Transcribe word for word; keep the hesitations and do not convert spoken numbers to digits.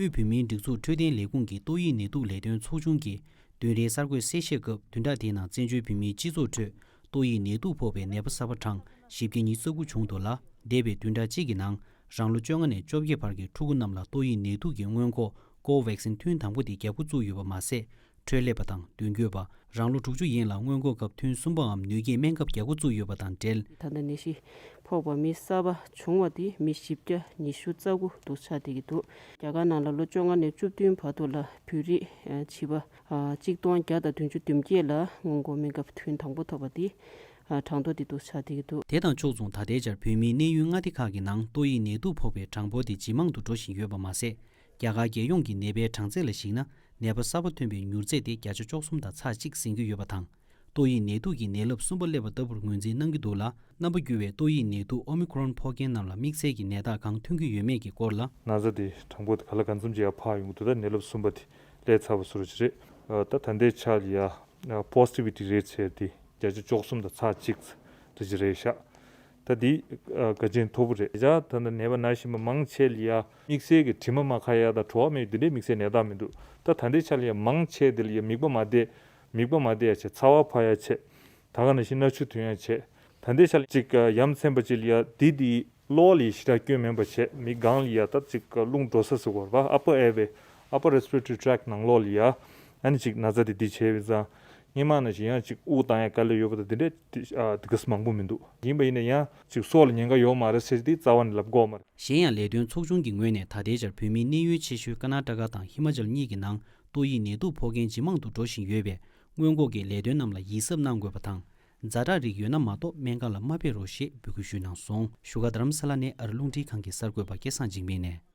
དབུས་བོད་མིའི་སྒྲིག་འཛུགས་འཕྲོད་བསྟེན་ལས་ཁུངས་ཀྱི་ཏོག་དབྱིབས་ནད་དུག་ལས་དོན་ཚོགས་ཆུང་གིས་བདུན་རེའི་གསར་འགོད་གསལ་བཤད་སྐབས། བདུན་ཕྲག་འདིའི་ནང་བཙན་བྱོལ་བོད་མིའི་སྤྱི་ཚོགས་ཁྲོད་ཏོག་དབྱིབས་ནད་དུག་ཕོག་པའི་ནད་པ་གསར་པ་གྲངས་བཞི་བརྒྱ་ཉི་ཤུ་རྩ་དགུ་བྱུང་འདུག་ལ། འདས་པའི་བདུན་ཕྲག་གཅིག་གི་ནང་རང་ལོ་བཅོ་ལྔ་ནས་བཅོ་བརྒྱད་བར་གྱི་ཕྲུ་གུ་རྣམས་ལ་ཏོག་དབྱིབས་ནད་དུག་གི་སྔོན་འགོག་ཀོ་ཝེག་སིན་ཐུན་དང་པོ་དེ་རྒྱག་འགོ་བཙུགས་ཡོད་པ་མ་ཟད། འཕྲོད་ལས་པ་དང་མདུན་སྐྱོད་པ། རང་ལོ་དྲུག་ཅུ་ཡན་ལ་སྔོན་འགོག་སྐབས་ཐུན་གསུམ་པའམ་ནུས་སྐྱེད་སྨན་ཁབ་རྒྱག་འགོ་བཙུགས་ཡོད་པ་དང་འབྲེལ། ད་ལྟ་ནད་གཞི་ཕོག་པ་མི་གསར་པ་བྱུང་བ་དེ་མི་བཞི་བརྒྱ་ཉི་ཤུ་རྩ་དགུ་འདུག་ཆགས་བསྡད་ཀྱི་འདུག་རྒྱ་གར་ནང་ལ་ལོ་བཅོ་ལྔ་ནས་བཅུ་བདུན་བར་དུ་ལ་བོད་རིགས་བྱིས་པ་གཅིག་སྟོང་བརྒྱ་དང་བདུན་ཅུ་དོན་བརྒྱད་ལ་སྔོན་འགོག་སྨན་ཁབ་ཐུན་དང་པོ་ཐོབ་པ་དེ་གྲངས་ཐོ་དེ་འདུག་ཆགས་བསྡད་ཀྱི་འདུག་དེ་དང་ཕྱོགས་མཚུངས། ད་ལྟའི་ཆར་བོད་མིའི་གནས་ཡུལ་མངའ་སྡེ་ཁག་གི་ནང་ཏོག་དབྱིབས་ནད་དུག་ཕོག་པའི་གྲངས་འབོར་དེ་ཇེ་མང་དུ་འགྲོ་བཞིན་ཡོད་པ་མ་ཟད། རྒྱ་གར་རྒྱལ་ཡོངས་ཀྱི་ནད་པའི་གྲངས་ཚད་ལ་གཞིགས་ན། ནད་པ་གསར་པ་ཐོན་པའི་མྱུར་ཚད་དེ་བརྒྱ་ཆ་བཅུ་གསུམ་དང་ཚེག་གཅིག་ཟིན་གྱི་ཡོད་པ་དང་། ཏོག་དབྱིབས་ནད་དུག་གིས་ནད་རླབས་གསུམ་པ་སླེབས་པ་ལྟ་བུར་ངོས་འཛིན་གནང་གི་འདུག་ལ། རྣམ་པ་འགྱུར་བའི་ཏོག་དབྱིབས་ནད་དུག་ཨོ་མི་ཁོ་རོན་ཕོག་མཁན་རྣམས་ལ་དམིགས་བསལ་གྱི་ནད་རྟགས་གང་ཐོན་གྱི་ཡོད་མེད་ཀྱི་སྐོར་ལ། ན་ཚ་དེ་གྲངས་འབོར་དེ་ག་ལ་གང་འཚམ་ཅིག་ཡར་འཕར་ཡོང་གི་འདུག་ད་ནད་རླབས་གསུམ་པ་དེ་སླེབས་ཚར་བ་བཟོ་འདྲ་ཅིག་རེད། ད་ད་ལྟའི་ཆ་ལ་ཡ་པོ་སི་ཊི་བི་ཊི་རེ་ཊི་ཟེར་དེ་བརྒྱ་ཆ་བཅུ་གསུམ་དང་ཚེག་གཅིག་དེ་ཅིག་རེད་ཤག་ད་འདི་ཨ་དགའ་ཆེན་མཐོ་པོ་རེད། ད་ད་ལྟ་ནད་པ་ན་བཞིན་པ་མང་ཆེ་ལ་ཡ་དམིགས་བསལ་གྱི་དྲི་མ་མ་ཁ་ཡ་དང་བྲོ་བ་མེད་འདི་འདྲའི་དམིགས་བསལ་ནད་རྟགས་མི་འདུག་ད་ད་ལྟའི་ཆ་ལ་ཡ་མང་ཆེ་འདི་ལ་ཡ་མིད་པ་མ་བསྡད། མིད་པ་མ་བསྡད་ཡ་བྱས། ཚ་བ་འཕར་ཡ་བྱས། ད་ག་ནང་བཞིན་སྣ་ཆུ་ཐོན་ཡ་བྱས། ད་ལྟའི་ཆ་ལ་ཅིག་ཡ་མཚན་པ་ཅིག་ལ་ཡ་འདི་འདི་གློ་བ་ལ་ཡ་ཞེ་དྲག་སྐྱོན་མེད་པ་བྱས། མིག་སྒང་ལ་ཡ་ད་ཅིག་རླུང་འགྲོ་ས་ཟེར་དགོས་རེད་པ། ཨ་པར་ཨེར་ཝེ། ཨ་པར་རེ་སི་པི་རེ་ཊོ་རི་ཊེག་ནང་ལོགས་ལ་ཡ་ཨ་ནི་ཅིག་ན་ཚ་དེ་འདི་བྱས་པའི་ཙང་། སྔོན་མ་ནང་བཞིན་ཡང་ཅིག་དབུགས་བཏང་ཡ་དཀའ་ལས་ཡོད་པ་དང་དེ་འདྲ་དེ་ཨ་དེ་ག་ཙམ་མང་པོ་མི་འདུག་ཡིན་པ་ཡིན་ན་ཡང་ཅིག་སྲོག་ལ་ཉེན་ཁ་ཡོད་མ་རེད་ཟེར་དེ་རྩ་བ་ནས་ལབ་དགོས་མ་རེད། གཞན་ཡང་ལས་དོན་ཚོགས་ཆུང་གི་ངོས་ནས་ད་ལྟའི་ཆར་བོད་མིའི་གནས་ཡུལ་ཆེ་ཤོས་ཀར་ནཱ་ཊ་ཀ་དང་ཧི་མ་ཅལ་གཉིས་ཀྱི་ནང་ཏོག་དབྱིབས་ནད་དུག་ཕོག་མཁན་ཇེ་མང་དུ་འགྲོ་བཞིན་ཡོད་པས། སྔོན་འགོག་གི་ལས་དོན་རྣམས་ལ་ཡིད་གཟབ་གནང་དགོས་པ་དང་། ཛ་དྲག་རིགས་ཡོད་ན་མ་གཏོགས་སྨན་ཁང་ལ་མ་ཕེབས་རོགས་ཞེས་འབོད་སྐུལ་ཞུས་གནང་སོང་། བཞུགས་སྒར་རྡ་རམ་ས་ལ་ནས་ཨ་རི་རླུང་འཕྲིན་ཁང་གི་གསར་འགོད་པ་སྐལ་བཟང་འཇིགས་མེད་ནས།